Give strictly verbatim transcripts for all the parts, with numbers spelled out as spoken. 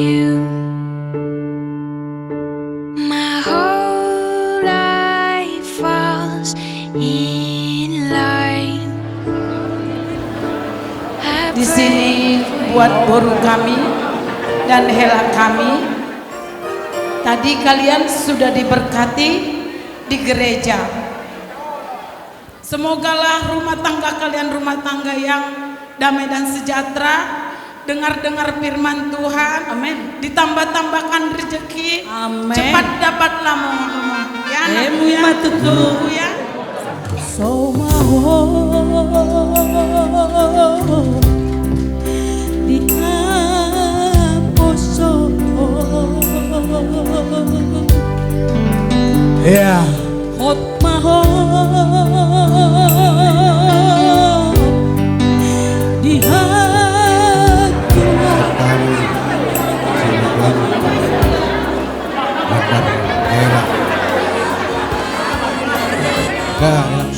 you. My whole life falls in line. Di sini buat boru kami dan hela kami. Tadi kalian sudah diberkati di gereja. Semogalah rumah tangga kalian rumah tangga yang damai dan sejahtera. Dengar-dengar firman Tuhan, amin, ditambah-tambahkan rezeki. Amin. Cepat dapatlah, mau, mau. Ya, anak, ya. Emma tutu. Ya. So mau di aposo. Ya. Hot ma ho di hatu.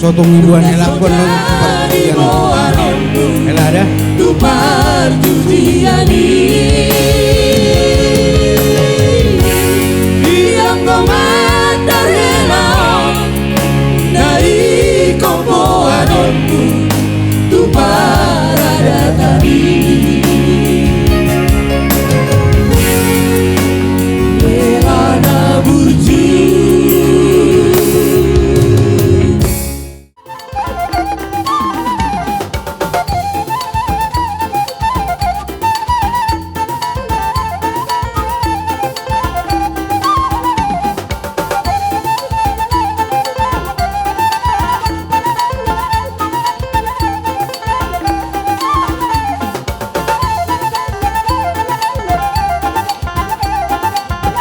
Sotung ibuan elak kon lo. Elak da. Tu parjujian i. Ianggo mandar elak. Na ingkon boanonku tu paradatan i. Hela na burju.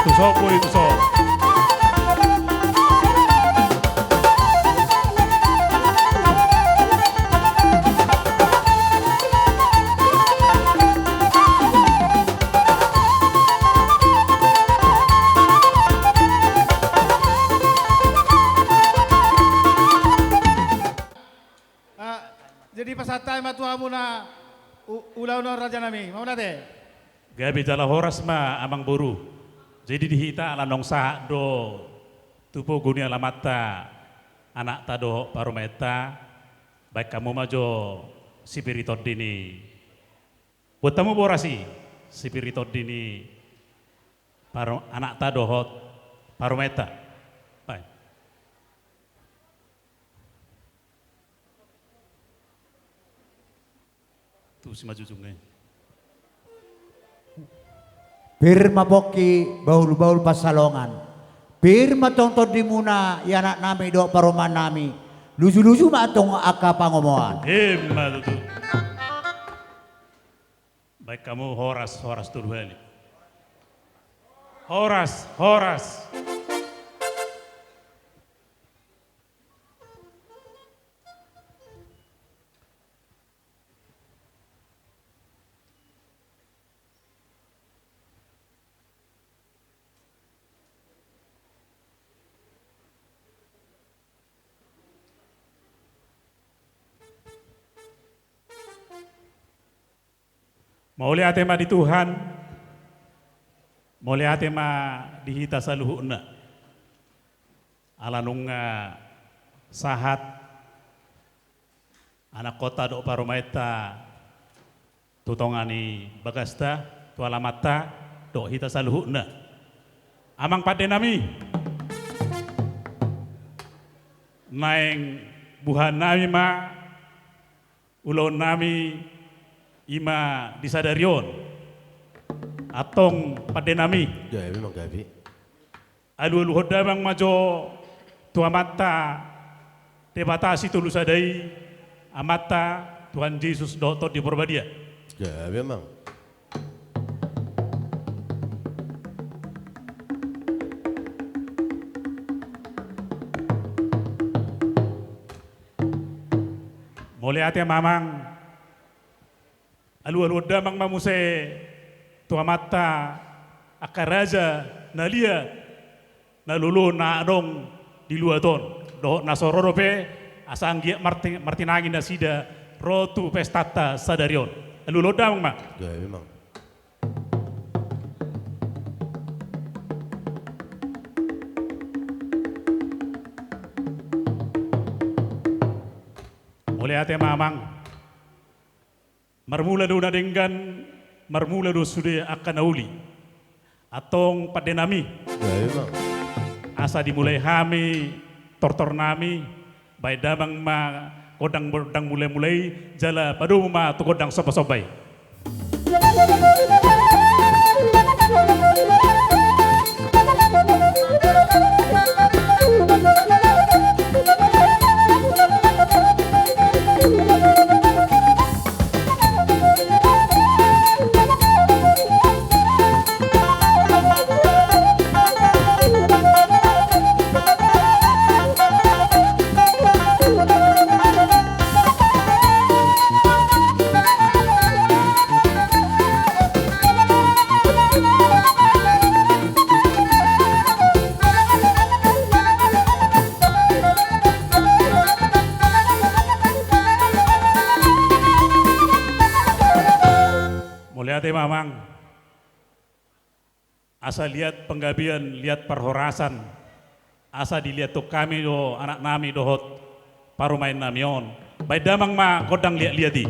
Tu so, puri tu so. Ah, jadi pasahat hami ma tu hamuna u-, ulaon on raja nami, ma mauliate. Gabe jala horas ma amang boru. Jadi di hita ala naung sahat do tu pogu ni alamanta, anakta dohot parumaenta, baen hamu ma jo sipir ni tondi ni. Buat hamu boras i, sipir ni tondi ni paru-, anakta dohot parumaenta. Baen. Tusi ma jujung i. Pir ma pongki bahulbahul pansalongan. Pir ma tong tondimuna i anak nami dohot parumaen nami. Lujuluju ma antong angka pangomoan. Ima tutu. Baen hamu horas, horas tolu hali. Horas, horas. Mauliate ma di Tuhan, mauliate ma di hita saluhutna. Ala nunga sahat anakkonta dohot parumaenta tu tonga ni bagasta, tu alamanta, dohot hita saluhutna. Amang pande nami, naeng buhaan nami ma ulaon nami i ma di sadari on. Antong pande nami. Gabe, amang, gabe. Alualuhon damang ma jo tu Amanta Debata Sitolu Sada i, Amanta, Tuhan Jesus dohot Tondi Porbadia. Gabe, amang. Mauliate ma, amang. Alualuhon damang ma muse tu Amanta angka raja na lia na lolo na adong di luat on dohot na so ro dope, asa anggiat marti-, martinangi nasida ro tu pestanta sadari on. Alualuhon damang ma. Gabe, amang. Mauliate ma amang. Marmula do na denggan, marmula do sude angka na uli. Antong pande nami. Ia, ia, Bang. Asa dimulai hami tortor nami, baen damang ma gondang, gondang mula-mula i, jala padomu ma tu gondang somba-somba i. Mauliate ma amang. Asa liat panggabean, liat parhorasan, asa diliathon hami do anak nami dohot parumaen nami on. Baen damang ma gondang liat-liat i.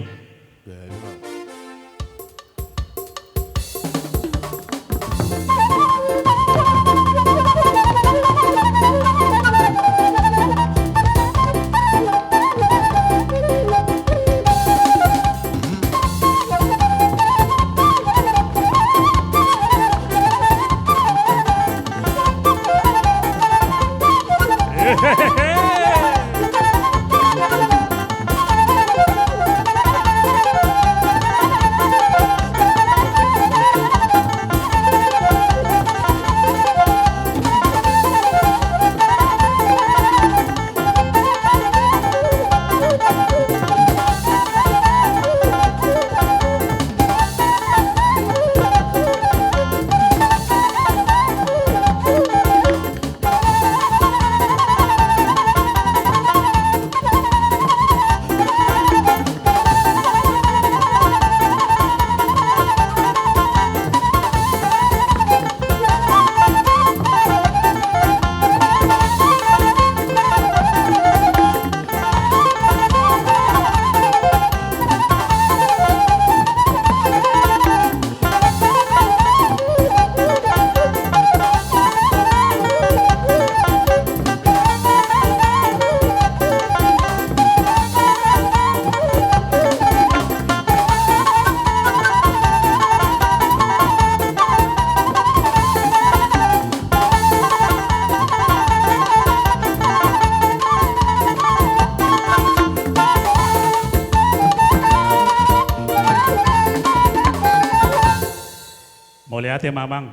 Mauliate ma amang.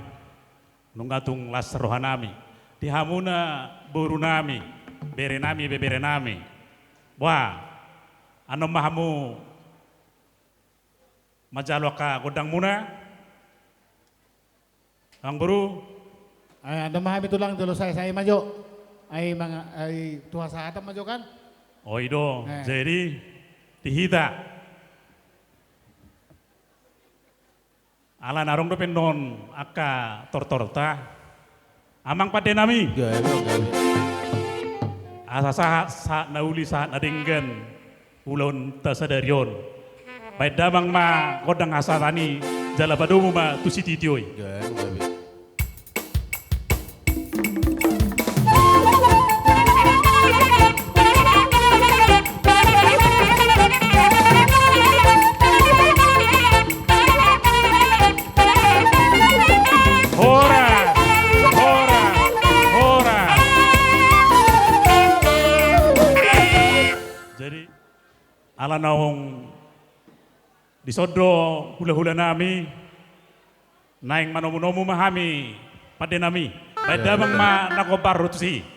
Nunga tung las rohanami di hamuna borunami, berenami, beberenami. Boha, annon ma hamu manjalo angka gondangmuna. Amang boru. Ai, annon ma hami tulang jolo sae-sae ma jo. Ai, manga-, ai, tu hasahatan ma jo kan? O i do. Eh. Jadi, di hita. Ala na adong dope annon angka tortorta. Amang pande nami. Gabe, gabe. Asa sahat, sahat na uli, sahat na denggan ulaonta sadari on. Baen damang ma gondang hasahatan i, jala padomu ma tu sititi i. Gabe, gabe. Horas, horas, horas. Jadi, ala naung dison do hula-hula nami, naeng manomu-nomu ma hami pande nami. Baen damang ma na hombar ro tusi.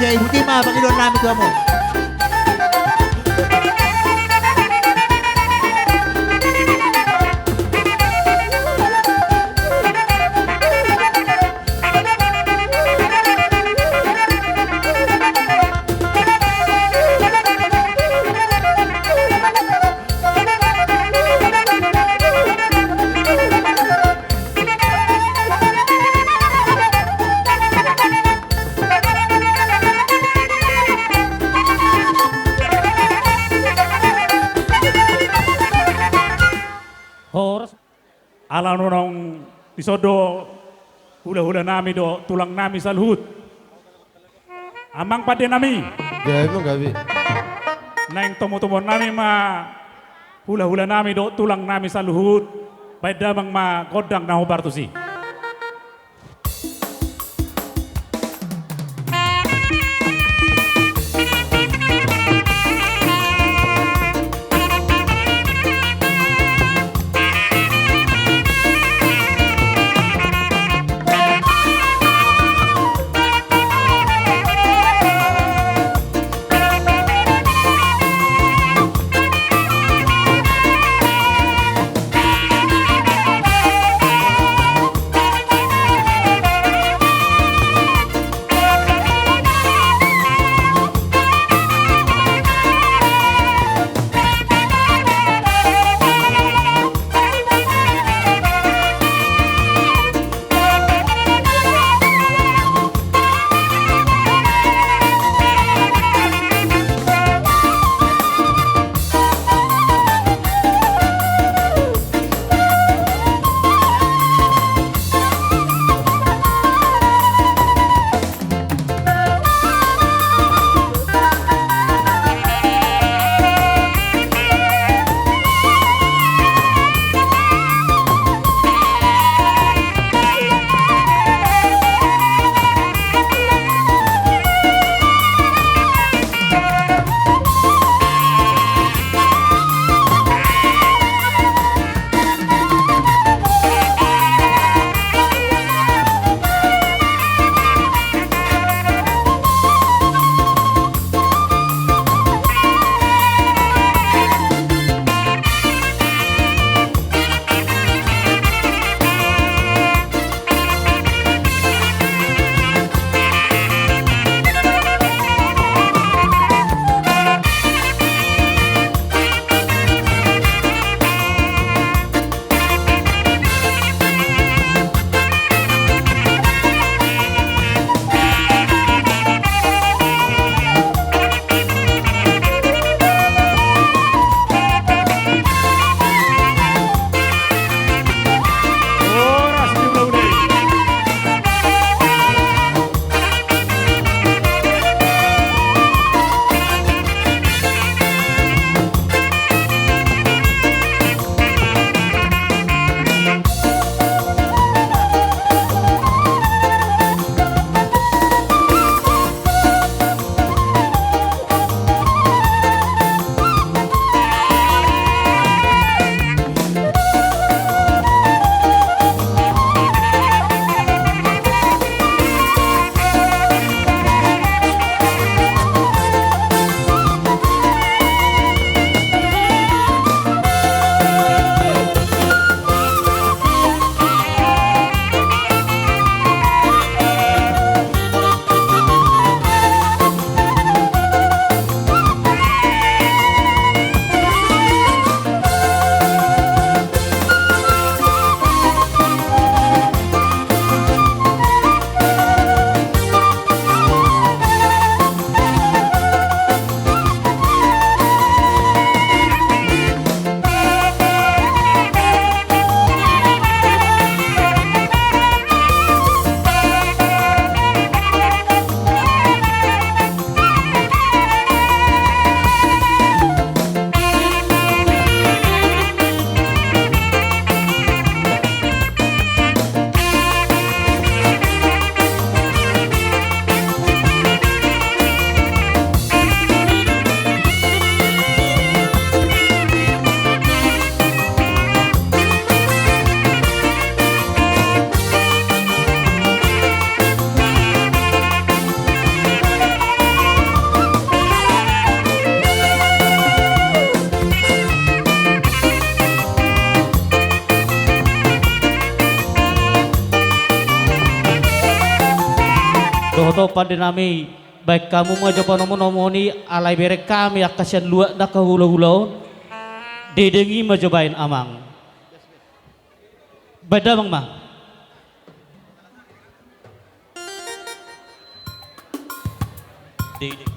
Ihuti ma pangidoan nami tu hamu. Horas. Ala nunga dison do hulahula nami dohot tulang nami saluhut. Amang pande nami. Gabe ma gabe. Naeng tomutomuan nami ma hulahula nami dohot tulang nami saluhut. Baen damang ma gondang na hombar tusi. pande nami, baen hamu ma jo panomunomuon i, alai bereng hami angka sian luat na angka hulahula on. Dengdeng i ma jo baen amang. Baen damang ma. Dengdeng.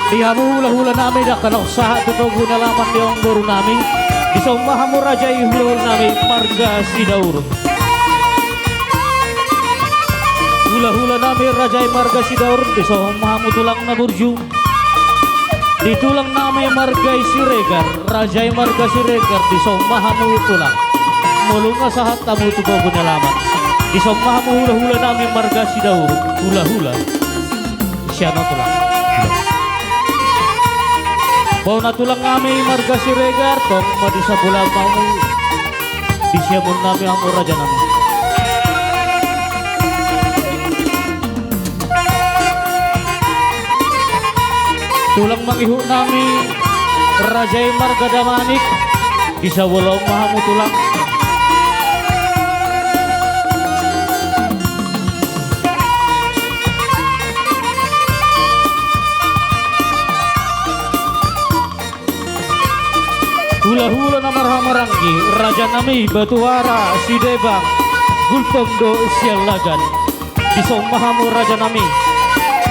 Di hamu hulahula nami, dangka na sahat tu togu ni alaman ni amangboru nami. Dison ma hamu raja i hulahula nami marga Sidaurun. Hulahula nami raja i marga Sidaurun, dison ma hamu tulang na burju. Di tulang nami marga i Siregar, raja i marga Siregar, dison ma hamu tulang. Molo nga sahat hamu tu togu ni alaman. Dison ma hamu hulahula nami marga Sidaurun, hulahula sian on tulang. Bona tulang nami marga Siregar, tong ma di sabola hamu. Di siamun nami hamu raja nami. Tulang mangihut nami, raja i marga Damanik, di sabola on ma hamu tulang. Hulahula na marhahamaranggi, raja nami Batuara, Sidebang, Gultom dohot Siallagan. Dison ma hamu raja nami,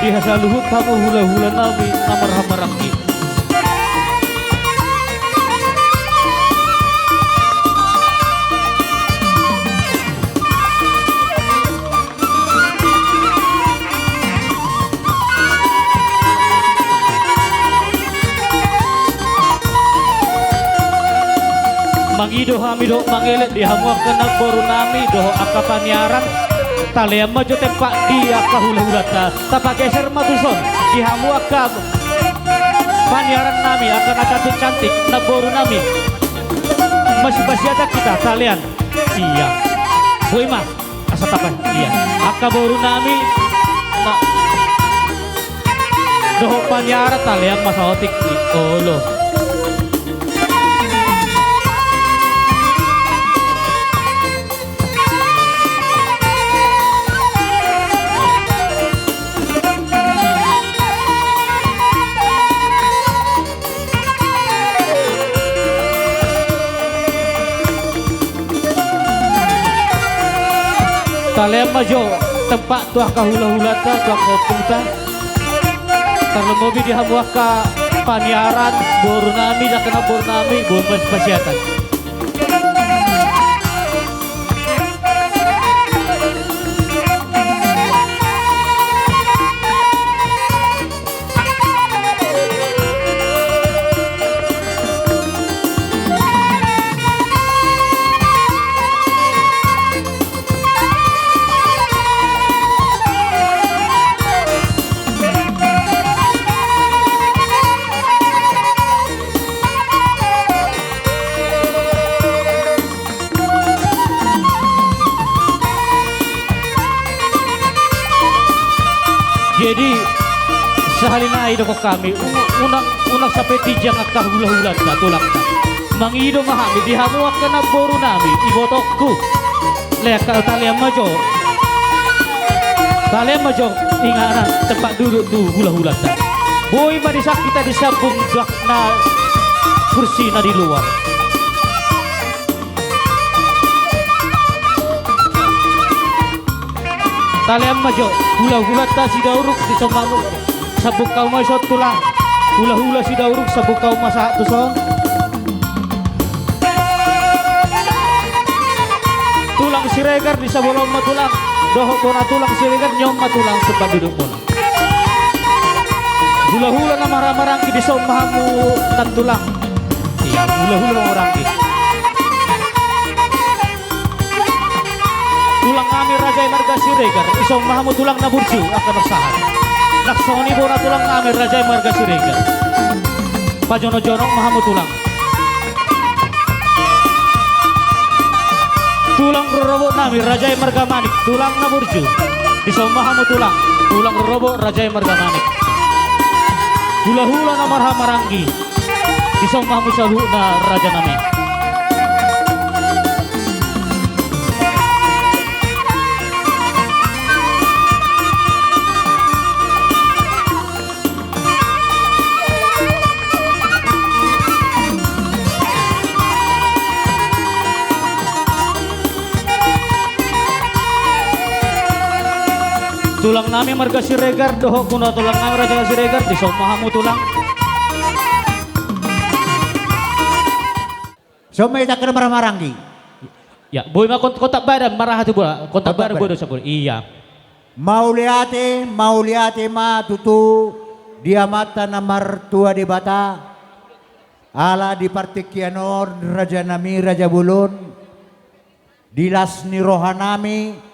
di hasaluhut hamu hulahula nami na marhahamaranggi. Mangido hami dohot mangelek di hamu angka namboru nami dohot angka paniaran. Talean ma jo tempat di angka hulahulanta. Tapageser ma tuson di hamu angka paniaran nami, angka na cantik-cantik, namboru nami. Masipasiatan hita, talean. Ia. Boi ma. Asa tapa, ia. Angka boru nami, na, dohot paniaran talean ma saotik ni olo. Talean ma jo tempat tu angka hulahulanta, tu angka ompunta. Tarlumobi di hamu angka paniaran, boru nami, dangka na boru nami, boru mas-, pasiatan. Jadi, sahali nai dohon hami, unang, unang sampe ginjang angka hulahulanta, tulangta. Mangido ma hami di hamu angka namboru nami, ibotongku. Lehon, talean ma jo. Talean ma jo inganan tempat duduk tu hulahulanta. Boi ma disangkita disambung dakna kursi na di luar. Talean ma jo, hulahulanta Sidauruk, dison ma hamu. Sambung hamu ma dison, tulang. Hulahula Sidauruk, sambung hamu ma sahat tu son. Tulang Siregar, di sabola on ma tulang. Dohot bona tulang Siregar, ni on ma tulang, tempat dudukmuna. Hulahula na marhahamaranggi, dison ma hamu nantulang. Ia, hulahula na marhahamaranggi. Tulang nami raja i marga Siregar, dison ma hamu tulang na burju, angka na sahat. Nang songon i bona tulang nami raja i marga Siregar. Pajonokjonok ma hamu tulang. Tulang rorobot nami raja i marga Manik, tulang na burju. Dison ma hamu tulang, tulang rorobot raja i marga Manik. Hulahula na marhahamaranggi. Dison ma hamu saluhutna raja nami. Tulang nami marga Siregar, dohot bona tulang nami raja Siregar, dison ma hamu tulang. Dison ma hita angka na marhahamaranggi. Ia, boi ma kon-, kontak badan, marhaha tu bola, kontak badan, badan. Boi do sampul. Ia. Mauliate, mauliate ma tutu di Amanta na martua Debata. Ala di partingkian on, raja nami, raja bolon, di las ni roha nami,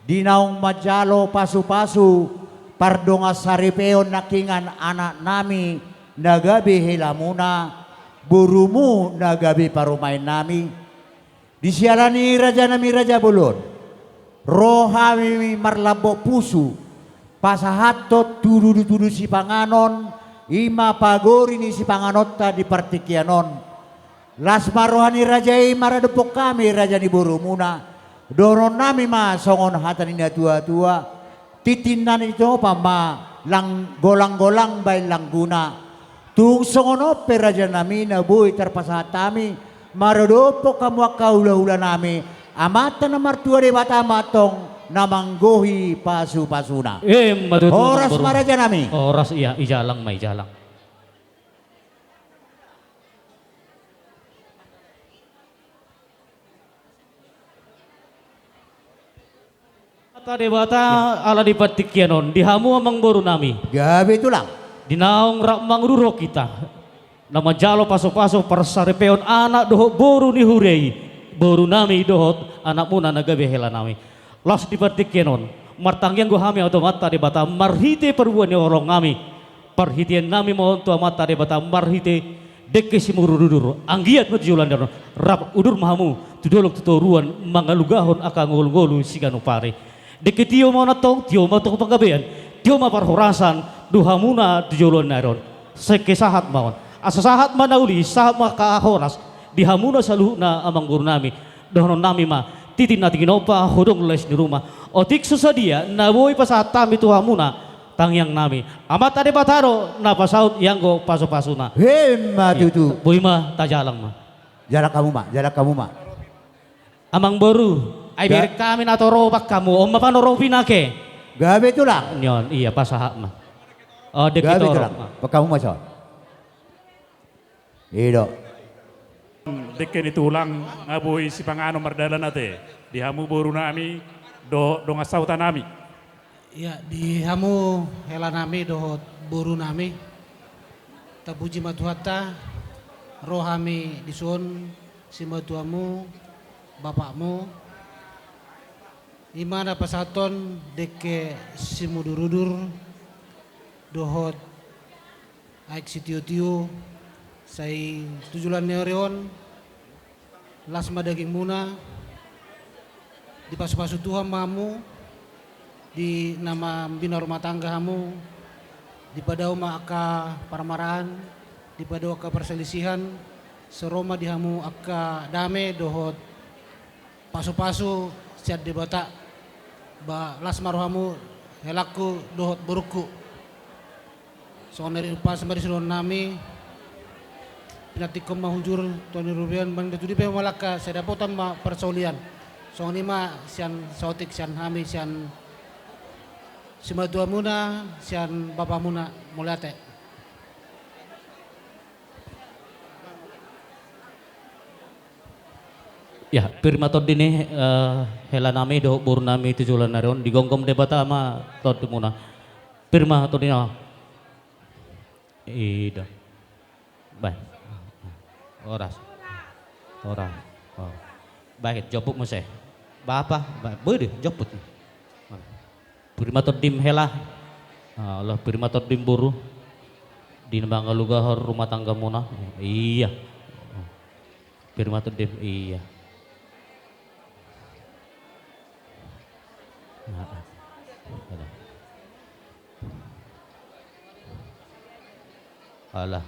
di naung manjalo pasupasu pardongan saripeon nangkiningan anak nami na gabe helamuna, borumu na gabe parumaen nami. Di siala ni i, raja nami, raja bolon, ro hami marlambok pusu pasahathon tudutudu sipanganon, i ma pagori ni sipanganonta di partingkian on. Las ma roha ni raja i maradophon hami raja ni borumuna. Dohonon nami ma songon hata ni natuatua: Tintin na nitinopa ma lang-, golanggolang bahen langguna. Tung songon on pe, raja nami, na boi tarpasahat hami maradophon hamu angka hulahula nami, Amanta na martua Debata ma antong na manggohi pasupasuna. Emma tutu. Horas ma, raja nami. Horas, ia, ijalang ma, ijalang. Amanta Debata, ala di partingkian on, di hamu amangboru nami. Gabe tulang. Di naung rap mangururuhon hita, na manjalo pasupasu parsaripeon anak dohot boru ni huria i, boru nami dohot anakmuna na gabe hela nami. Laos di partingkian on, martangiang do hami tu Amanta Debata marhite parbue ni holong nami. Parhitean nami ma on tu Amanta Debata marhite dengke simudurudur, anggiat ma tu joloan ni ari on rap udur ma hamu tu dolok tu toruan mangalugahon angka ngolungolu siganup ari. Dengke tio ma on antong, tio ma antong panggabean, tio ma parhorasan tu hamuna tu joloan ni ari on. Dengke sahat ma on. Asa sahat ma na uli, sahat ma angka horas di hamuna saluhutna amangboru nami. Dohonon nami ma: Tintin na tinopa, hodong lais ni ruma. Otik so sadia na boi pasahat hami tu hamuna, tangiang nami, Amanta Debata do na pasaut ianggo pasupasuna. Emma tutu. Boi ma, tajalang ma. Jalang hamu ma, jalang hamu ma. Amangboru, ai bereng hami na torop hamu, on ma panoropi nangkin. Gabe tulang. Ni on, ia, pasahat ma. O, dengke torop ma. Pangkamu ma son. I do. Dengke ni tulang, nga boi sipanganon mardalan ate di hamu boru nami dohot dongan sahuta nami. Ia, di hamu hela nami dohot boru nami, tapuji ma Tuhanta, ro hami dison, simatuamu, bapakmu, i ma na pasahathon dengke simudurudur dohot aek sitiotio, sai tu joloan ni ari on, las ma dagingmuna, dipasupasu Tuhan ma hamu, Di na mambina rumah tangga hamu, dipadao ma angka parmaraan, dipadao angka parsalisihan, sai ro ma di hamu angka dame dohot pasu-pasu sian Debata. Ba las ma rohamu, helangku dohot borungku. Songon na riupas ma di sidohonon nami, pinantikhon ma hujur tu hanirubean, manang datu dipe ma langka, sai dapotan ma parsaulian. Songon i ma sian saotik, sian hami, sian simatuamuna, sian bapamuna. Mauliate. Ya, pir ma tondi ni, eh, hela nami dohot boru nami tu joloan ni ari on, digomgom Debata ma tondimuna. Pir ma tondi na. Ido. Baen. Horas. Horas. Oh. Baen, joput muse. Bapa, baen. Boi do, joput. Pir ma tondim hela. Ah, Allah, pir ma tondim boru. Di na mangalugahon rumah tanggamuna. Iya. Pir ma tondim, iya. Nah, ah. Alah. Alah.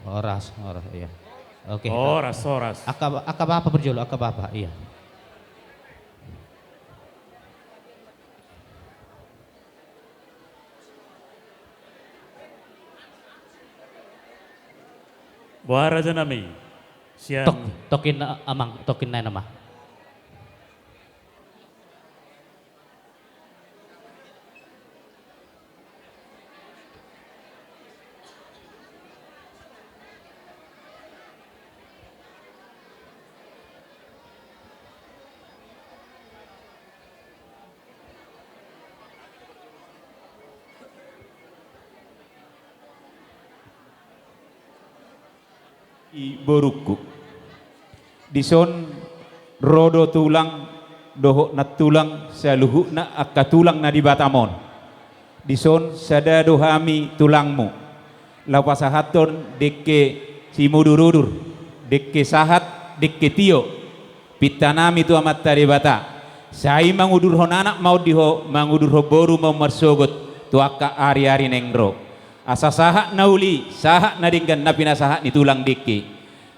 Horas, horas, iya. Oke. Horas, horas. Angka, angka bapa parjolo, angka bapa, iya. Boha raja nami? Sian tok, tokin, amang, tokin nai nama. I borungku. Dison ro do tulang dohot nantulang saluhutna angka tulang na di Batam on. Dison sada do hami tulangmu. Laho pasahathon dengke simudur-udur, dengke sahat, dengke tio. Pinta nami tu Amanta Debata. Sai mangudurhon anak ma on di ho, mangudurhon boru ma on marsogot tu angka ari-ari naeng ro. Asa sahat na uli, sahat na denggan na pinasahat ni tulang dengke.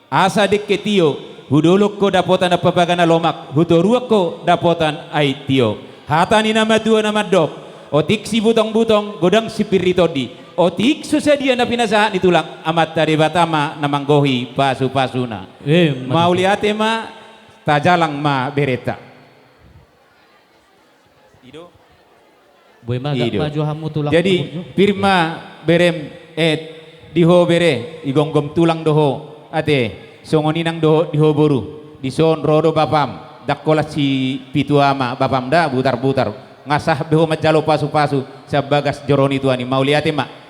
Asa dengke tio, hudolok ho dapotan ampapaga na lomak, hutoruan ho dapotan aek tio. Hata ni na matua na mandok, otik sibutong-butong, godang sipir ni tondi. Otik so sadia na pinasahat ni tulang, Amanta Debata ma na manggohi pasu-pasuna. Eh, mauliate ma, tajalang ma berenta. Ido. Boi ma, gak maju hamu tulang. Jadi, pir ma berem, eh, di ho bere, digomgom tulang do ho, ate, songon i nang dohot di ho boru, dison ro do bapam, ndang holan sipitu ama bapam da, butar-butar, nga sahat be ho manjalo pasu-pasu, sian bagas joro ni Tuhan i, mauliate ma.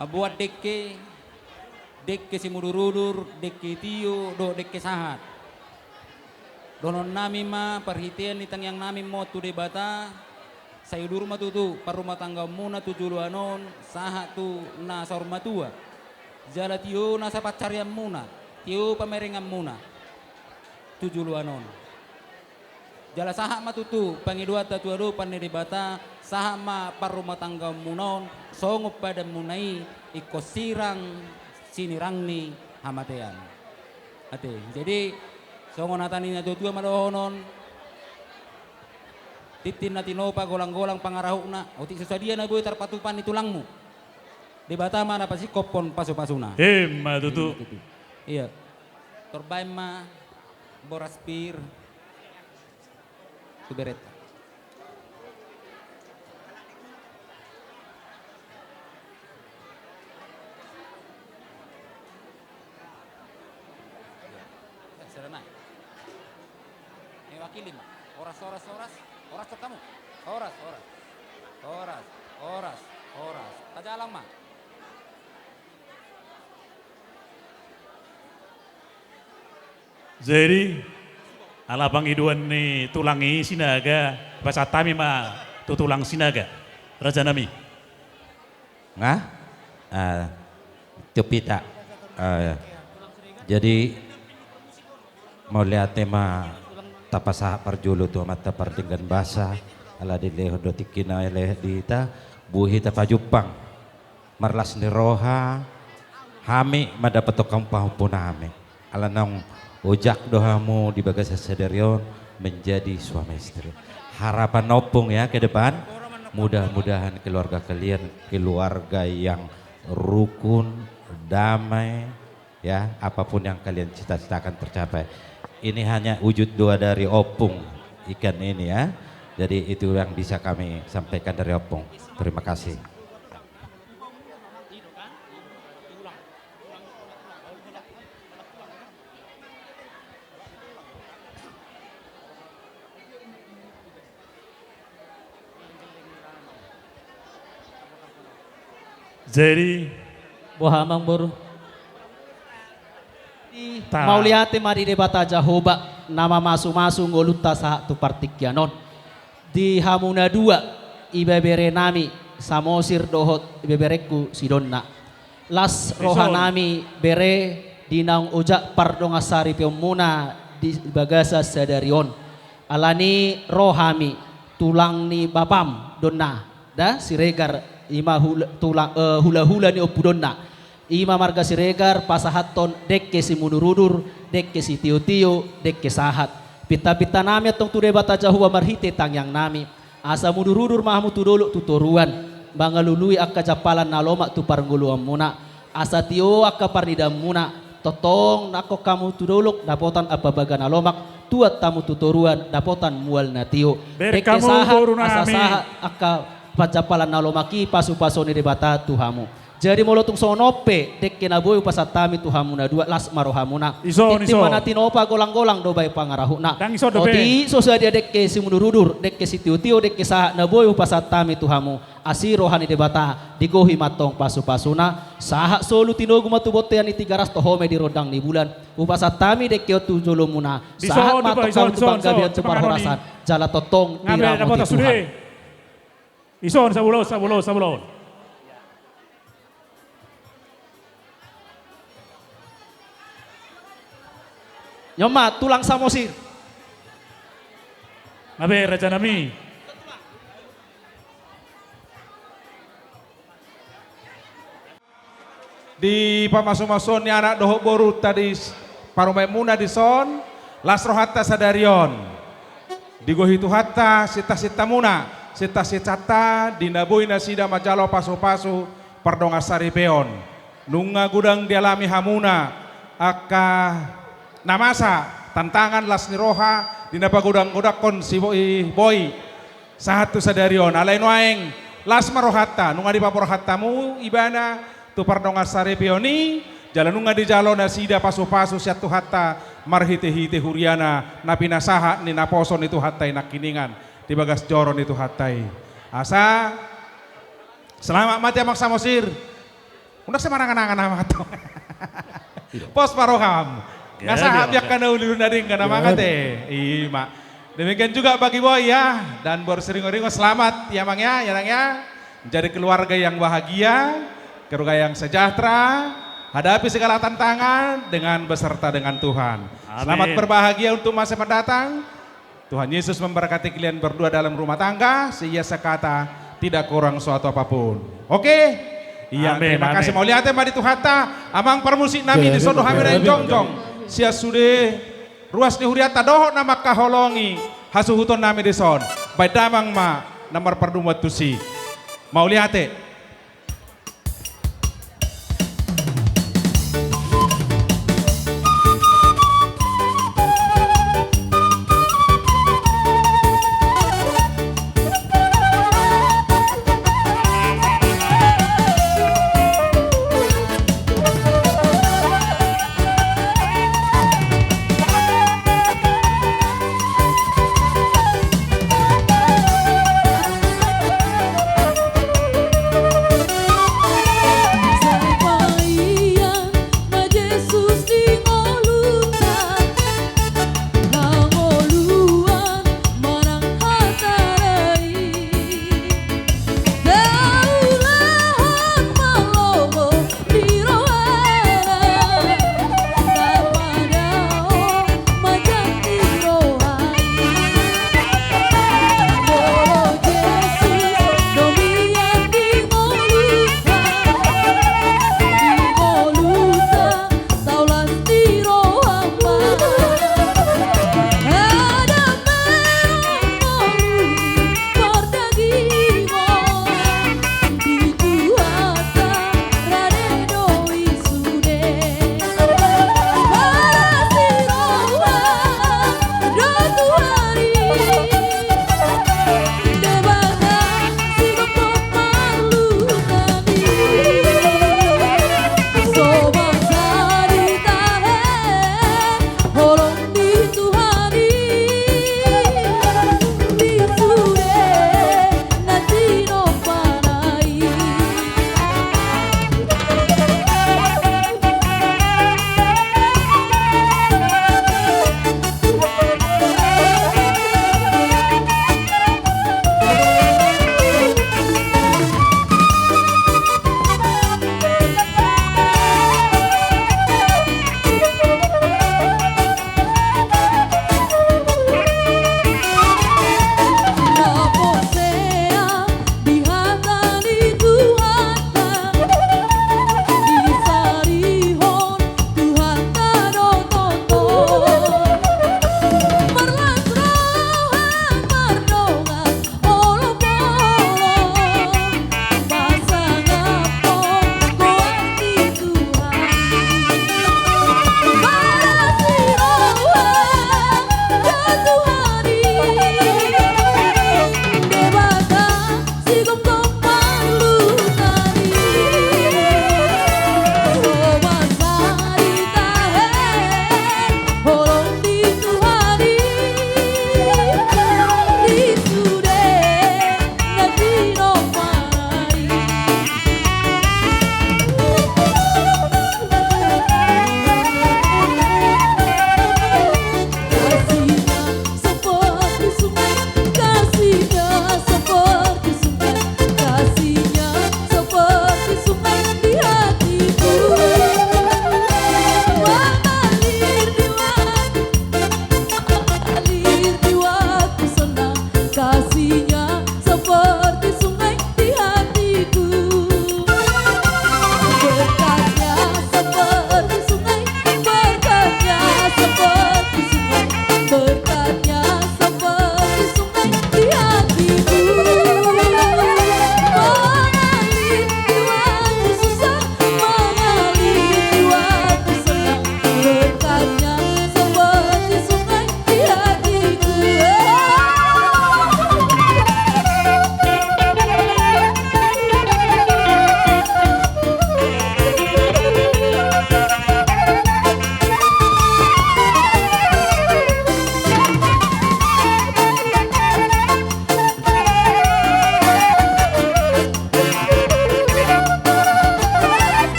Mamboan dengke, dengke simudur-udur, dengke tio, dohot dengke sahat. Dohonon nami ma, parhitean ni tangiang nami ma on tu Debata, sai udur ma tutu parrumatanggaonmuna tu joloan on, sahat tu na saur matua. Jala tio nasa pansarianmuna, tio pamerenganmuna tu joloan on. Jala sahat ma tutu pangidoanta tu adopan ni Debata, sahat ma parrumatanggaonmuna on, songon padanmuna i, ingkon sirang sinirang ni hamatean. Ate, jadi, songon hata ni natua-tua ma dohonon, tintin na tinopa, golang-golang pangarahutna, otik so sadia na boi tarpatupa ni tulangmu. Debata ma na pasingkophon pasu-pasuna. Emma tutu. Emma tutu. Iya. Tor baen ma boras pir tu berenta. Wakili ma. Horas, horas, horas. Horas tu hamu. Horas, horas. Horas, horas, horas. Tajalang ma. Jadi, ala pangidoan ni tulang i Sinaga, pasahat hami ma tu tulang Sinaga. Raja nami. Nga? Ah, tu hita. Ah, ya. Jadi, mauliate ma tapasahat parjolo tu Amanta Pardenggan Basa, ala dilehon do tingki na lehon di hita, boi hita pajumpang. Marlas ni roha, hami mandapothon hamu pahompu nami. Ala naung ojak do hamu di bagasan sadari on menjadi suami istri. Harapan ompung ya ke depan, mudah-mudahan keluarga kalian keluarga yang rukun, damai, ya, apapun yang kalian cita-citakan tercapai. Ini hanya wujud doa dari ompung ikan ini ya. Jadi itu yang bisa kami sampaikan dari ompung. Terima kasih. Jadi, boha amang boru? Mauliate ma di Debata Jahowa na mamasu-masu ngolunta sahat tu partingkian on. Di hamu na dua, ibebere nami Samosir dohot ibeberengku si Donna. Las roha nami bere di naung ojak pardongansaripeonmuna di bagasan sadari on. Alani ro hami tulang ni bapam Donna, da Siregar, ima hula-, tulang, eh, hula-hula ni Ompu Donna. Ima marga Siregar pasahathon dengke simudur-udur, dengke sitio-tio, dengke sahat. Pinta-pinta nami antong tu Debata Jahowa marhite tangiang nami. Asa mudur-udur ma hamu tu dolok tu toruan, mangalului angka jampalan na lomak tu parngoluanmuna. Asa tio angka parnidaanmuna, tongtong nangkok hamu tu dolok dapotan ampabaga na lomak, tuat hamu tu toruan dapotan mual na tio. Dengke sahat, asa sahat angka panjampalan na lomak i pasu-pasu ni Debata tu hamu. Jadi molo tung songon on pe dengke na boi hupasahat hami tu hamu na dua, las ma rohamuna. Tingting ma na tinopa, golang-golang do bahen pangarahutna. Otik so sadia dengke simudur-udur, dengke sitio-tio, dengke sahat na boi hupasahat hami tu hamu. Asi roha ni Debata, digohi ma antong pasu-pasuna. Sahat solu tinogu ma tu bontean ni Tigaras, toho ma i di rondang ni bulan. Hupasahat hami dengke on tu jolomuna. Sahat ma antong hamu tu panggabean tu parhorasan. Jala tongtong dirahoti Tuhan. Ison, sabulo, sabulo, sabulo. Nyon ma tulang Samosir. Nga be raja nami. Di pamasu-masuon ni anak dohot borunta di s-, parumaenmuna dison, las rohanta sadari on. Digohi Tuhanta sinta-sintamuna, sinta-sintanta di na boi nasida manjalo pasu-pasu pardongansaripeon. Nunga godang dialami hamuna angka na masa, tantangan, las ni roha di na pagodang-godangkon si boi, boi. Sahat tu sadari on, alai nuaeng las ma rohanta, nunga dipaborhat hamu ibana tu pardongansaripeon i, jala nunga dijalo nasida pasu-pasu sian Tuhanta marhite-hite huriana na pinasahat ni naposo ni Tuhanta i nangkiningan di bagas joro ni Tuhanta i. Asa selamat ma ate Amang Samosir. Unang sai marangan-angan amat. Pos ma roham. Nga sahat be angka na uli na denggan, Amang ate. Ima. Demikian juga bagi boi ya, dan boru Siringo-ringo, selamat ya Amang ya, ya Nang ya. Menjadi keluarga yang bahagia, keluarga yang sejahtera, hadapi segala tantangan dengan beserta dengan Tuhan. Selamat berbahagia untuk masa mendatang. Tuhan Yesus memberkati kalian berdua dalam rumah tangga, sehingga sekata tidak kurang suatu apapun. Oke? Iya, terima kasih. Mauliate ma di Tuhanta, Amang parmusik nami, dison do hami naeng jongjong. Sian sude ruas ni hurianta dohot na mangkaholongi hasuhuton nami dison. Baen damang ma na marpardomuan tusi. Mauliate.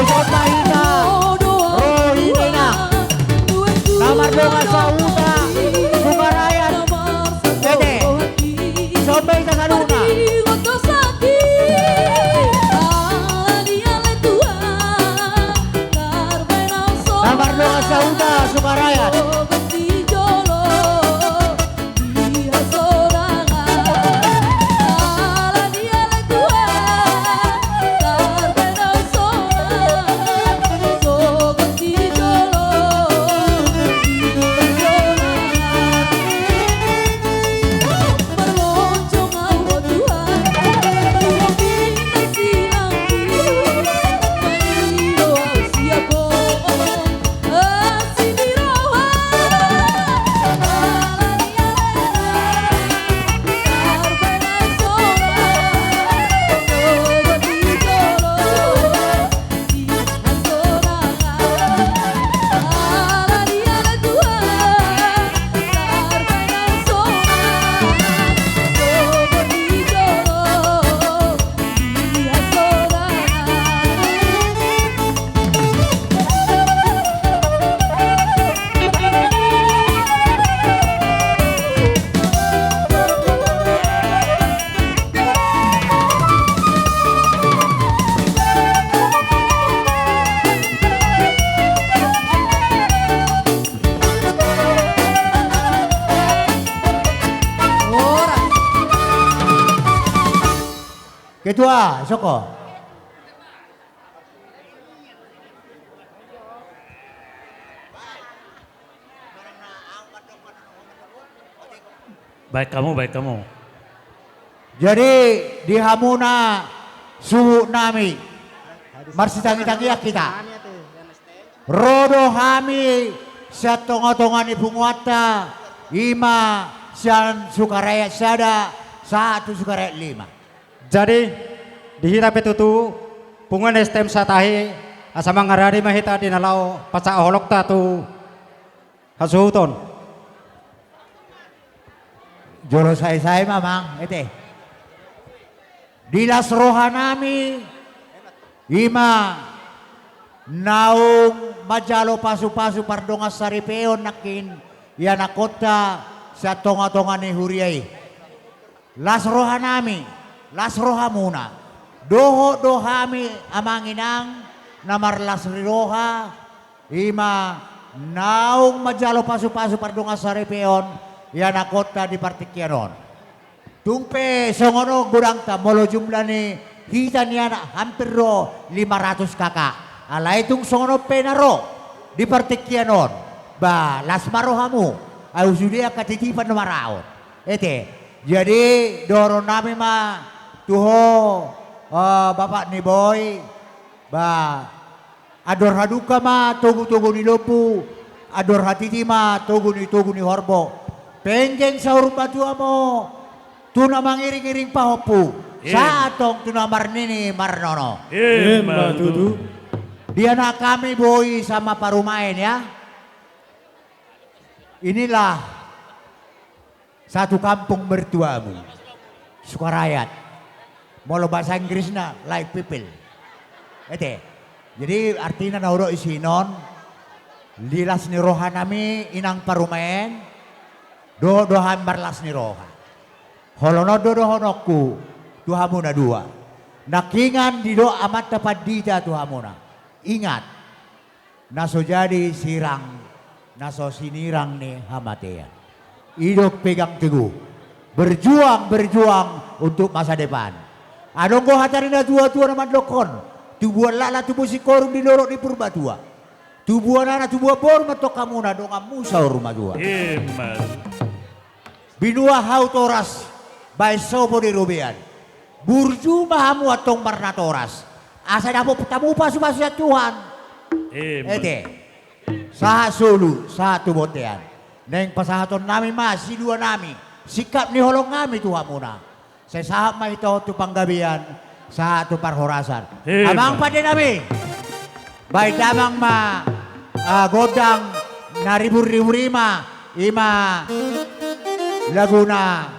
Songon i ma hita ro hita inang na mardongan sahuta Sukarayat. Ete, songon i ma hita saluhutna na mardongan sahuta Sukarayat. Ketua, soko. Baen hamu, baen hamu. Jadi, di hamuna suhut nami, marsitangitangian hita. Ro do hami sian tongatonga ni punguanta, i ma sian Sukarayat sada sahat tu Sukarayat lima. Jadi, di hita pe tutu, punguan S T M Satahi, asa mangarade ma hita di na laho pasahat holongta tu hasuhuton. Jolo sae-sae ma, Amang, ete. Di las roha nami, i ma naung manjalo pasupasu pardongansaripeon nangkin ianakhonta sian tongatonga ni huria i. Las roha nami, las rohamuna. Dohot do hami, Amang Inang, na marlas ni roha, i ma naung manjalo pasupasu pardongansaripeon ianakhonta di partingkian on. Tung pe songon on godangta, molo jumlah ni hita ni anak hampir do lima ratus K K. Alai tung songon on pe na ro di partingkian on, ba las ma rohamu, ai sude angka titipan do maraon. Ete, jadi dohonon nami ma tu ho, eh, bapak ni boi, ba andor halumpang ma togutogu ni lombu, andor hatiti ma togu ni togu ni horbo. Penggeng saur matua ma ho tu na mangiringiring pahompu, sahat tong tu na marnini marnono. Ima tutu. Di anak hami boi sama parumaen, ya. Inilah satu kampung mertuamu, Sukarayat. Molo bahasa Inggrisna, like people. Ete. Jadi artina na hudok i sinon, di las ni roha nami, Inang parumaen, dohot do hami marlas ni roha. Holan on do dohononku tu hamu na dua. Nangkiningan didok amanta pandita tu hamuna. Ingat, na so jadi sirang, na so sinirang ni hamatean. Idop pegang teguh. Berjuang, berjuang untuk masa depan. Adong do hata ni natuatua na mandokkon, tubuan laklak tubu singkoru di lorok ni Purbatua. Tubuan anak tubuan boru ma tong hamuna donganmu saur matua. Ima. Binuat hau toras, baen sopo di robean. Burju ma hamu antong marnatoras. Asa dapot hamu pasupasu sian Tuhan. Ima. Ete. Sahat solu, sahat tu bontean. Naeng pasahaton nami ma, silua nami, singkap ni holong nami tu hamuna. Sai sahat ma hita on tu panggabean, sahat tu parhorasan. Ima. Amang pande nami. Baen damang ma, ah, gondang na ribur-ribur i ma, i ma laguna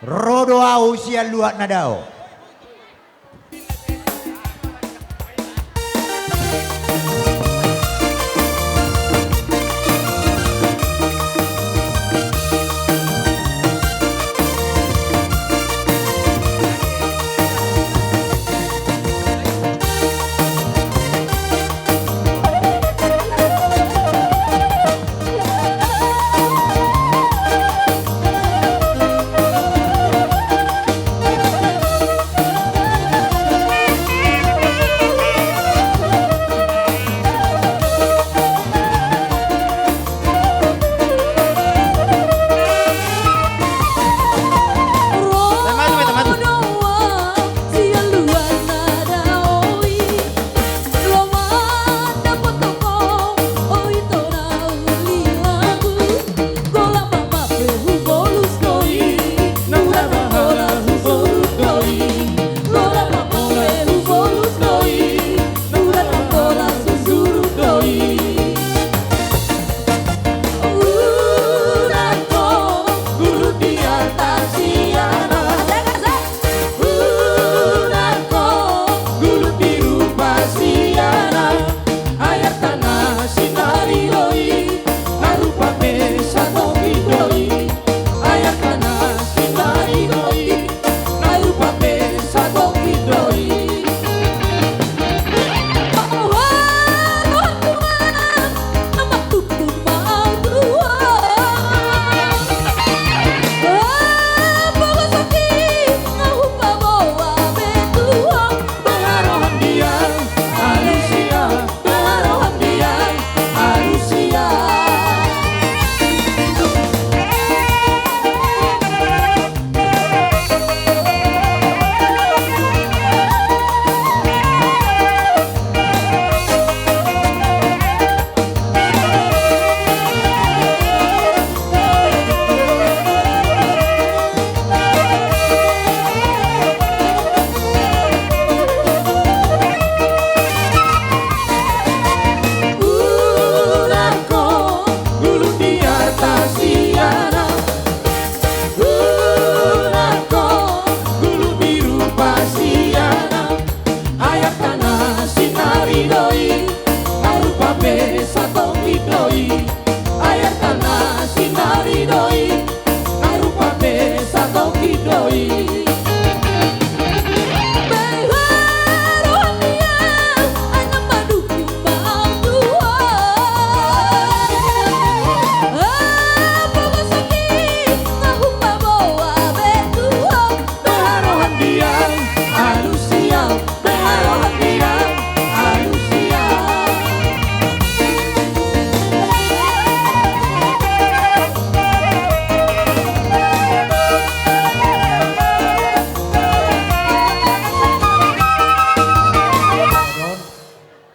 Ro do ahu sian luat na dao.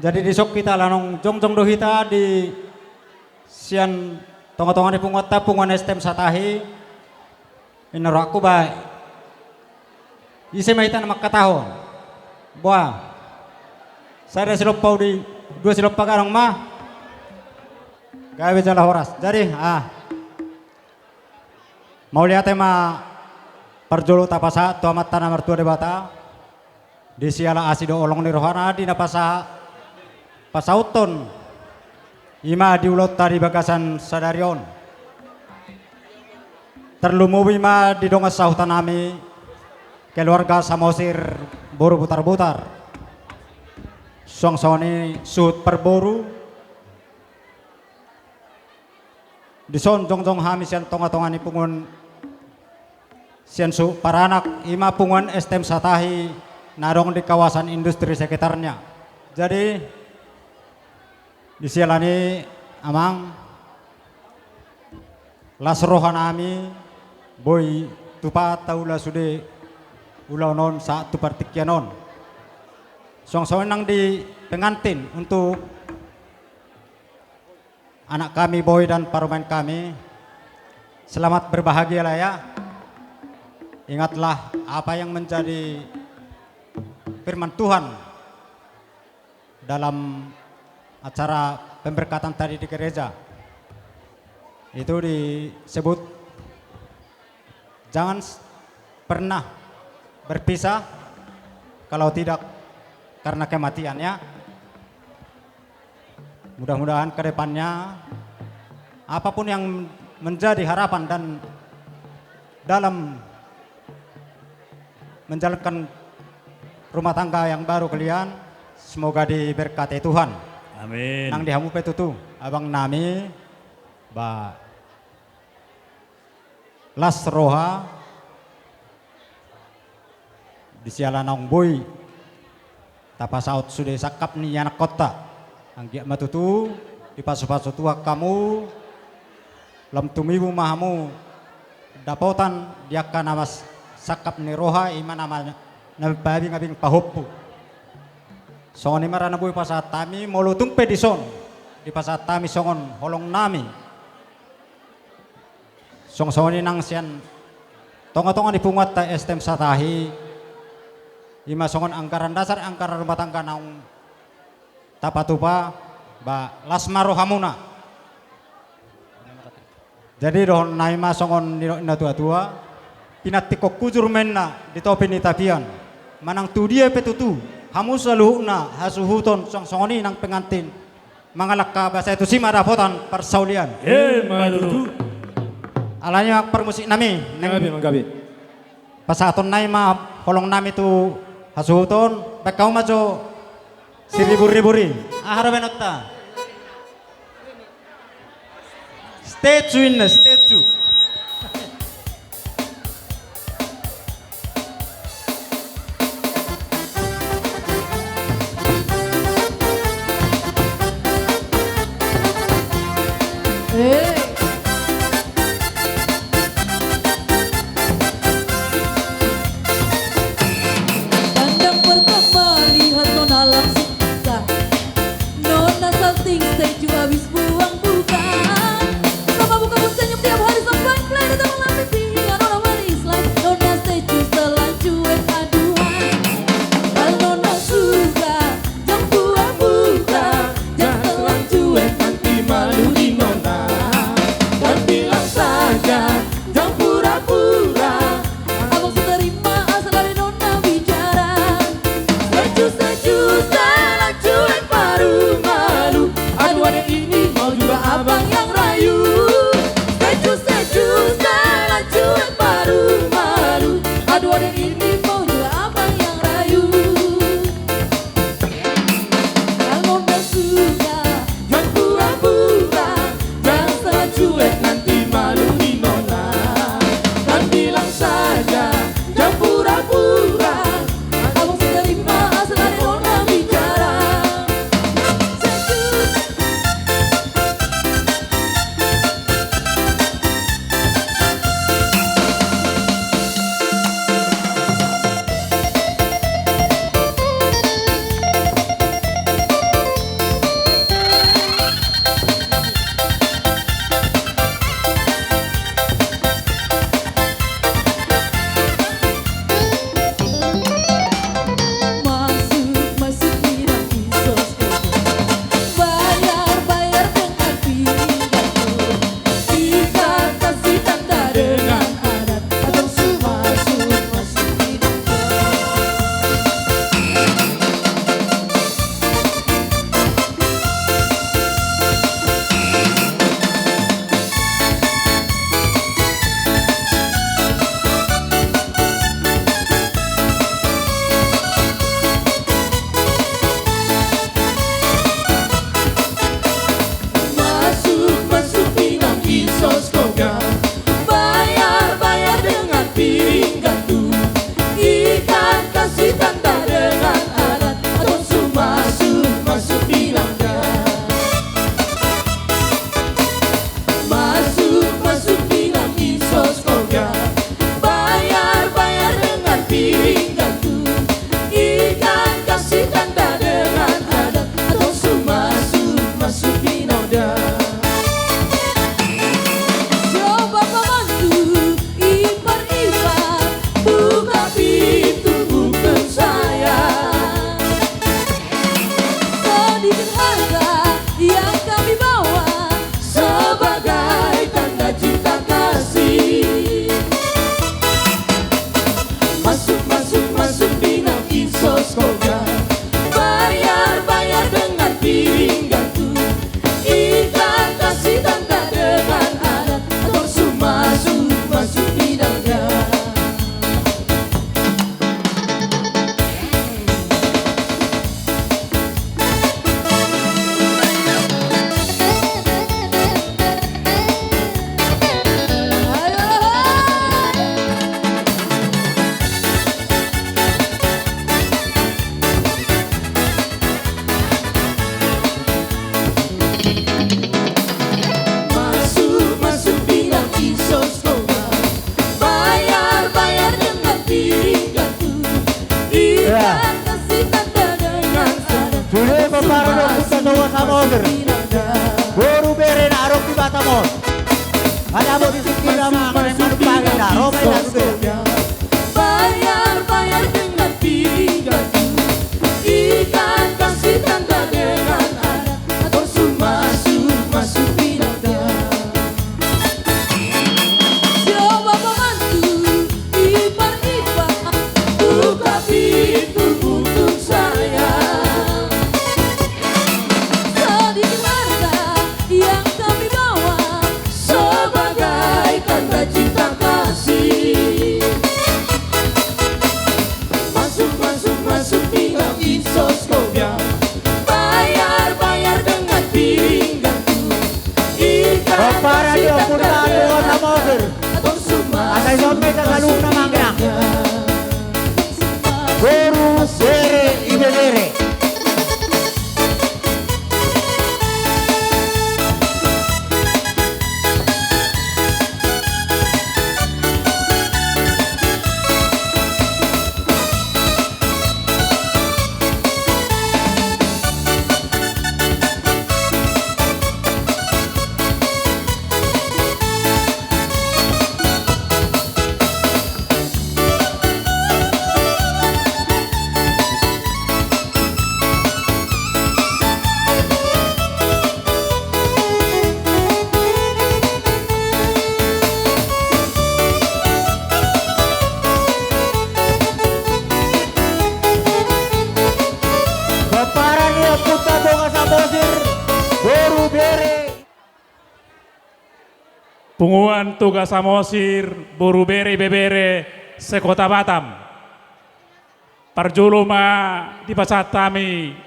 Jadi dison hita ala naung jongjong do hita di sian tongatonga ni punguanta, punguan S T M Satahi. Inna rohangku ba ise ma hita na mangkatahon. Boa. Sada silompa uli, dua silompa gadong ma. Gabe jala horas. Jadi, ah. Mauliate ma parjolo tapasahat tu Amanta na martua Debata. Di siala asi dohot holong ni rohana di na pasa, pasauthon i ma di ulaonta di bagasan sadari on. Tarlumobi ma di dongan sahuta nami, keluarga Samosir, boru Butarbutar. Suang songon i suhut parboru. Dison jongjong hami sian tongatonga ni punguan, sian suhut paranak, i ma punguan S T M Satahi na adong di kawasan industri sekitarnya. Jadi, di siala ni i, Amang, las roha nami, boi tupa taula sude ulaon on sahat tu partingkian on. Suang songon i nang di pengantin untuk anak kami, boi dan parumaen kami, selamat berbahagialah ya. Ingatlah apa yang menjadi firman Tuhan dalam acara pemberkatan tadi di gereja. Itu disebut, jangan s-, pernah berpisah kalau tidak karena kematian, ya. Mudah-mudahan ke depannya, apa pun yang menjadi harapan dan dalam menjalankan rumah tangga yang baru kalian, semoga diberkati Tuhan. Amin. Nang di hamu pe tutu, abang nami, ba, las roha, di siala naung boi tapasaut sude sangkap ni anakkonta. Anggiat ma tutu dipasupasu Tuhan hamu, lam tumibu ma hamu dapotan di angka na mas-, sangkap ni roha, i ma na ma-, na paabing-abing pahompu. Songon i ma ra na boi pasahat hami, molo tung pe dison dipasahat hami songon holong nami. Songon i nang sian tongatonga ni punguanta S T M Satahi, i ma songon anggaran dasar, anggaran rumah tangga naung tapatupa, ba, las ma rohamuna. Jadi dohonon nami ma songon nidok ni natuatua, pinantikhon hujur ma inna di topi ni tapian. Manang tu dia pe tutu hamu saluhutna hasuhuton, suang songon i nang pengantin. Mangalangka, ba sai tusi ma dapotan parsaulian. Emma tutu. Alani ma parmusik nami, nang gabe, manggabe. Pasahaton nami ma holong nami tu hasuhuton, baen hamu ma jo siribur-ribur i. Aha do baenonta? Statue inna, statue. Eh. Dandang pertama lihat nona langsung bisa. Nona salting sejuk habis buang buka. Sama buka pun senyum tiap hari. Sitanda dengan adat, atau sumasu, masu pinanda. Masu, masu pinang insos koga. Bayar, bayar dengan piring gantung. Ikan kasih tanda dengan adat, atau sumasu, masu pinanda. Coba pamandu. Ipar, ipar, buka pintu untuk saya. Sedikit harta yang kami bawa sebagai tanda cinta kasih. Masuk, masuk, masuk pinang insos koga. Bayar, bayar dengan piring gantung. Ikan kasih tanda dengan adat, atur sumasu, masu pinanda. Masuk, masuk pinang insos koga. Bayar, bayar dengan piring gantung. Ikan kasih tanda dengan adat. Sude pomparan ni Ompunta Toga Samosir, boru bere na adong di Batam on. Ada boru di sini nama, masuk pinang insos koga. Bayar, bayar dengan piring gantung. Ikan kasih tanda dengan adat, atur sumasu, masu pinanda. Coba pamandu, ipar, ipar, buka pintu untuk saya. Sedikit harta yang kami bawa sebagai tanda cinta kasih. Masuk, masuk, masuk pinang insos koga. Bayar, bayar dengan piring gantung. Ikan kasih tanda dengan adat, atur sumasu, masu pinanda. Pomparan ni Ompunta Toga Samosir. Asa i sompe saluhutna manang. Boru, bere, ibebere. Pomparan ni Ompunta Toga Samosir, boru bere. Punguan Toga Samosir, boru bere ibebere se-Kota Batam. Parjolo ma dipasahat hami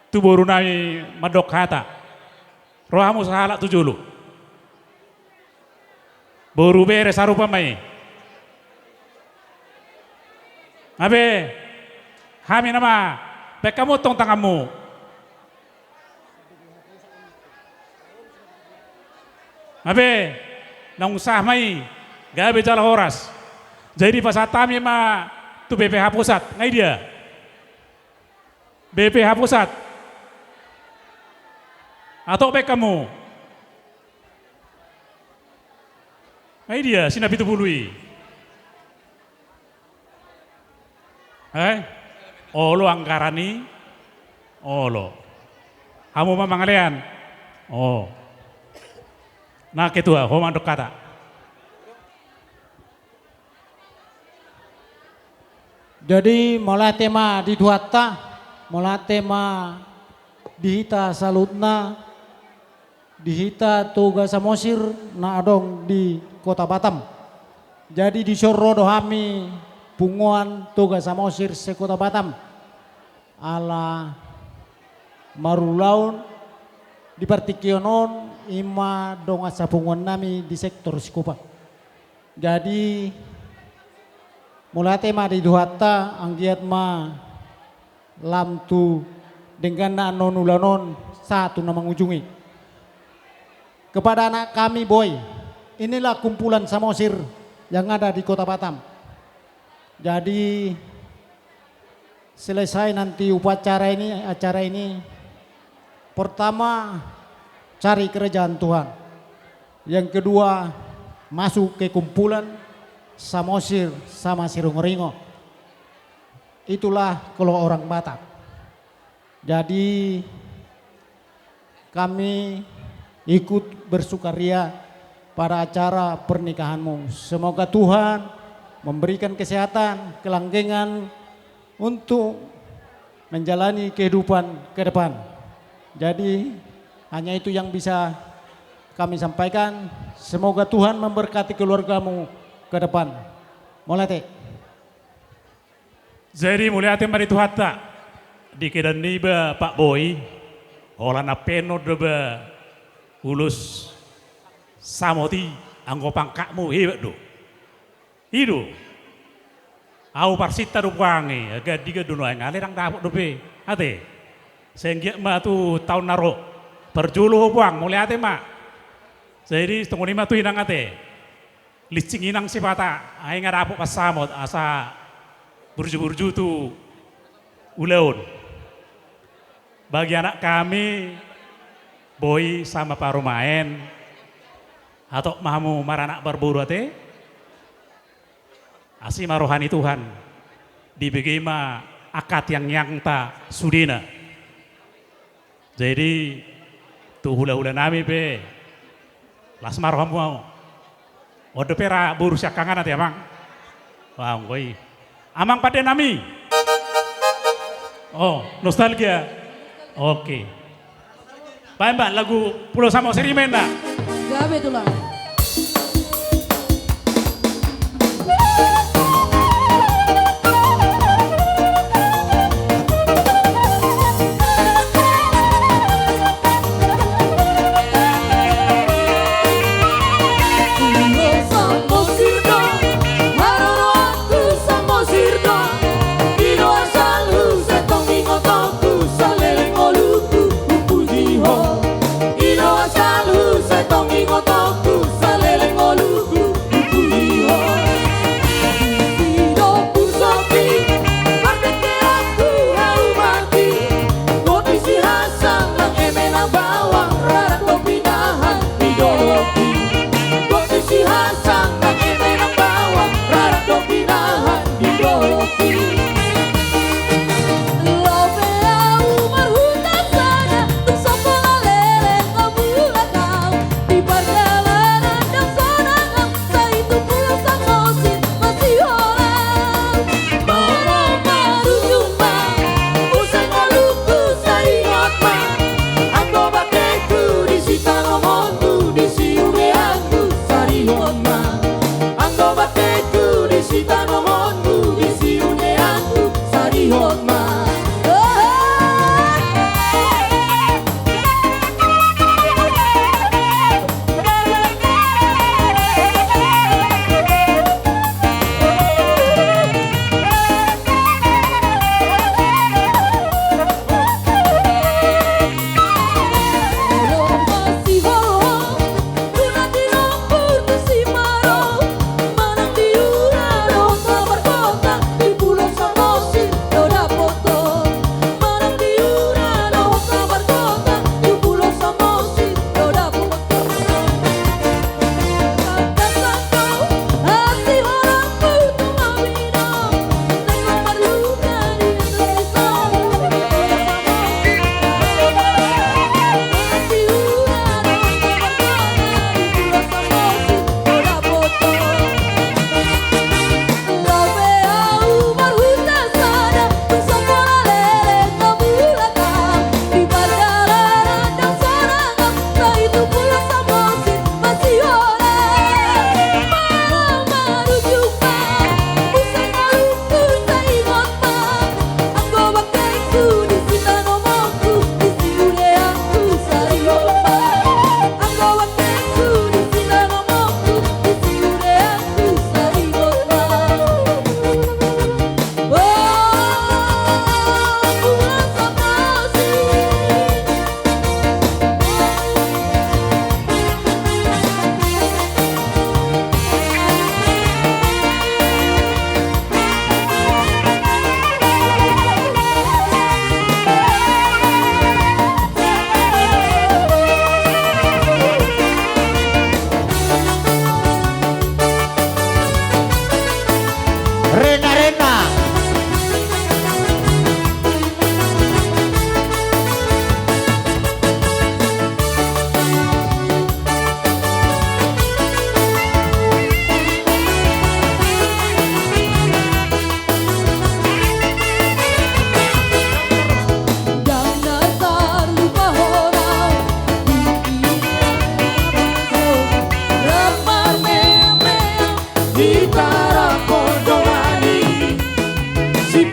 tu borunami mandok hata. Ro hamu sahalak tu jolo. Boru bere sarupa ma i. Nga be, hami nama, baen hamu tong tanganmu. Nga be, naung sah ma i, gabe jala horas. Jadi pasahat hami ma tu B P H Pusat, nga i dia? B P H Pusat. Atok baen hamu. Nga i dia, si na pitu pulu i? Eh? Olo anggaran i? Olo. Hamu ma mangalean? Oh. Na ketua, ho mandok hata. Jadi, mauliate ma di Tuhanta, mauliate ma di hita saluhutna, di hita Toga Samosir na adong di Kota Batam. Jadi, dison ro do hami punguan Toga Samosir se-Kota Batam. Ala marulaon di partingkian on, i ma dongan sapunguannami di sektor Sikupa. Jadi, Mauliate ma di Tuhanta, anggiat ma lam tu dengganna annon ulaon on sahat tu na mangujungi. Kepada anak kami, Boy, inilah kumpulan Samosir yang ada di Kota Batam. Jadi, selesai nanti upacara ini, acara ini, pertama, cari kerajaan Tuhan. Yang kedua, masuk ke kumpulan Samosir sama Siringoringo. Itulah kalau orang Batak. Jadi, kami ikut bersukaria pada acara pernikahanmu. Semoga Tuhan memberikan kesehatan, kelanggengan untuk menjalani kehidupan ke depan. Jadi, hanya itu yang bisa kami sampaikan. Semoga Tuhan memberkati keluargamu ke depan. Mauliate. Jadi, mauliate ma di Tuhanta. Di kedan niba, Pak Boy, holan na penon do ba ulos samot i, anggo pangkatmu hebat do. I do. Au parsinta do puang i, gandigan do nuaeng, alai ndang dapot dope. Ate. Sai anggiat ma tu taon na ro. Parjolo ho puang, mauliate ma. Jadi, songon i ma tu inang ate. Lincing inang sipata, ai nga dapot pansamot, asa burju-burju tu ulaon. Bagi anak kami, Boy sama parumaen, hatop ma hamu maranak marboru ate. Asi ma roha ni Tuhan, dibege ma angka tiang-tiangta sudena. Jadi, tu hula-hula nami pe, las ma rohamu. On dope ra boru siangkangan ate, Amang. Wah, anggo i. Amang pande nami. Oh, nostalgia. Oke. Baen, Mbak, lagu Pulau Samosir i ma inna. Gabe, Tulang. Pulau Samosir do, haroroanku Samosir do. I do asalhu, sai tong ingotongku, saleleng ngolungku, hupuji ho. I do asalhu, sai tong ingotongku,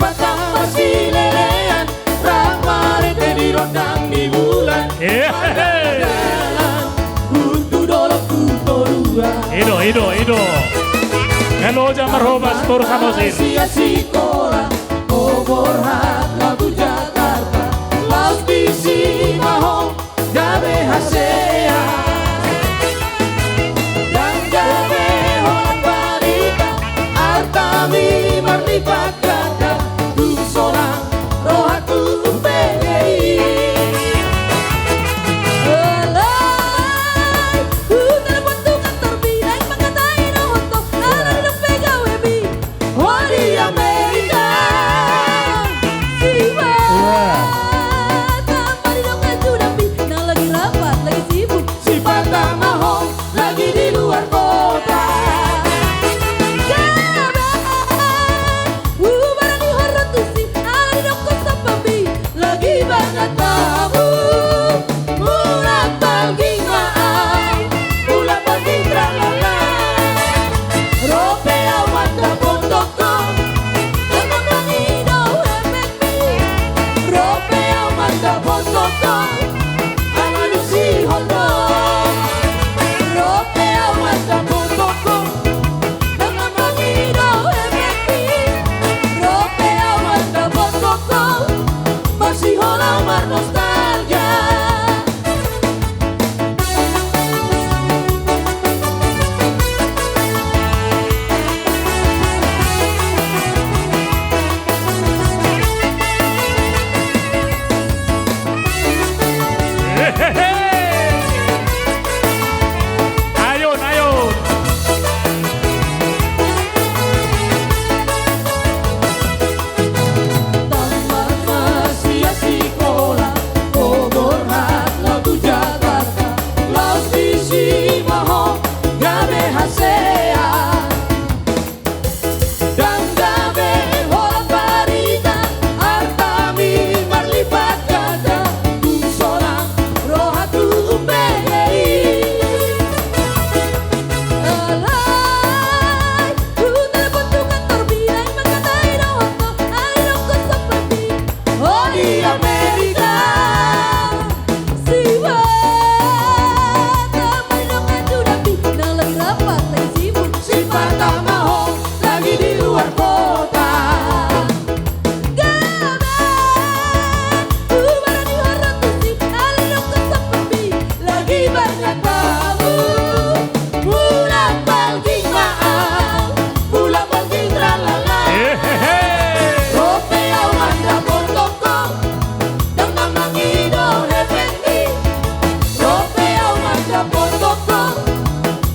Patang marsilelean, rap marende di rondang ni bulan. Ehehe. Mardalan-dalan, tu dolok tu toruan. Ido, ido, ido. Halo, jambar hobas, boru Samosir. Sian sikola, ho borhat laho tu Jakarta. Laos disi ma ho gabe hasea. Ndang gabe holan barita, artami marlipat ganda, tung sonang rohangku umbege i. Alai, hutelepon tu kantor bina, mangkatai dohot ho, ala didok pe gawemi. Ho di Amerika. Siwa. Wah. Tamba didok ajudanmi, nang lagi rapat, lagi sibuk. Sipata ma ho lagi di luar kota. Gabe. Hubarani horong tusi, ala didok ho sampami. Lagi bangat tamu, mulak balging ma au, mulak balging tralala. Ro pe au mandapothon ho, ndang mangido hepengmi. Ro pe au mandapothon ho, ala disi ho do. Ro pe au mandapothon ho, ndang mangido hepengmi. Ro pe au mandapothon ho, masihola marnostalgia. Ayo, ayo. Tamat ma sian sikola, ho borhat laho tu Jakarta, laos disi ma ho gabe hasea. Ndang gabe holan barita, artami marlipat ganda, tung sonang rohangku umbege i. Alai, hutelepon tu kantor bina, mangkatai dohot ho, ala didok ho sampami. Ho di Amerika. Siwa. Tamba didok ajudanmi, nang lagi rapat, lagi sibuk. Sipata ma ho lagi di luar kota. Gabe. Hubarani horong tusi, ala didok ho sampami. Lagi bangat tamu, mulak balging ma au, mulak balging tralala. Ehehe. Ro pe au mandapothon ho, ndang mangido hepengmi. Ro pe au mandapothon ho,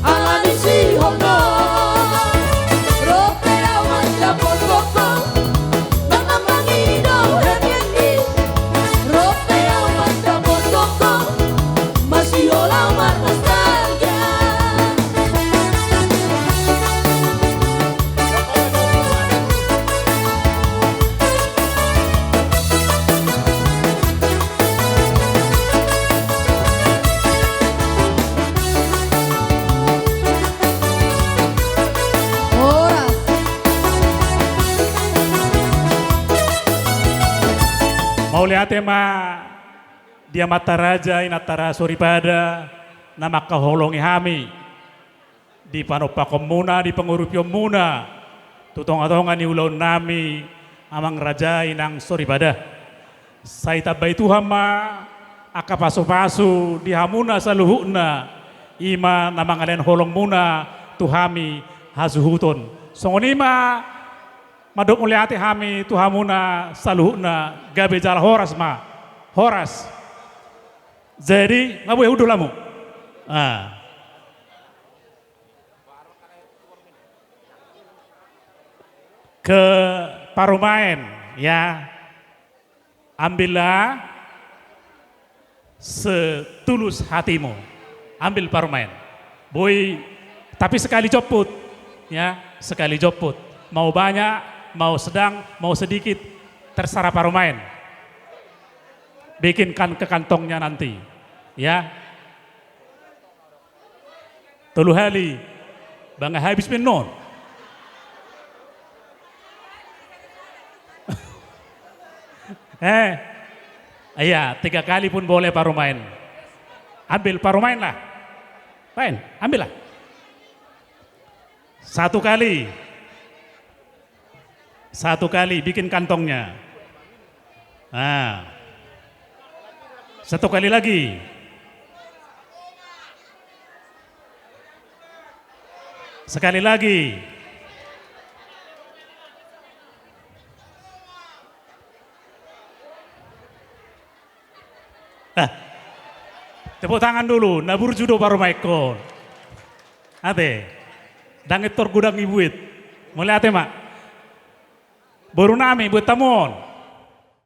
ala disi ho do. Ro pe au mandapothon ho, ndang mangido hepengmi. Ro pe au mandapothon ho, masihola marnostalgia. Horas. Mauliate ma di amanta raja, inanta raja soripada, na mangkaholongi hami di panompakonmuna, di pangurupionmuna tu tongatonga ni ulaonnami, amang raja, inang soripada. Sai tambai Tuhan ma angka pasupasu di hamuna saluhutna, i ma na mangalehon holongmuna tu hami hasuhuton. Songon i ma mandok mauliate hami tu hamuna saluhutna, gabe jala horas ma. Horas. Jadi, nga boi hudohon hamu. Ah. Ke parumaen, ya. Ambillah setulus hatimu. Ambil parumaen. Boi, tapi sekali jomput, ya, sekali jomput. Mau banyak, mau sedang, mau sedikit, terserah parumaen. Bikinkan ke kantongnya nanti, ya. Tolu hali. Ba nga habis pe annon. Eh, iya, tiga kali pun boleh parumaen. Ambil parumaen lah. Paen, ambil lah. Satu kali. Satu kali bikin kantongnya. Nah. Satu kali lagi. Sekali lagi. Ah. Tepuk tangan dulu, na burju do parumaenkon. Ate. Ndang ettor godang i buet. Mauliate ma. Boru nami, buat hamu on.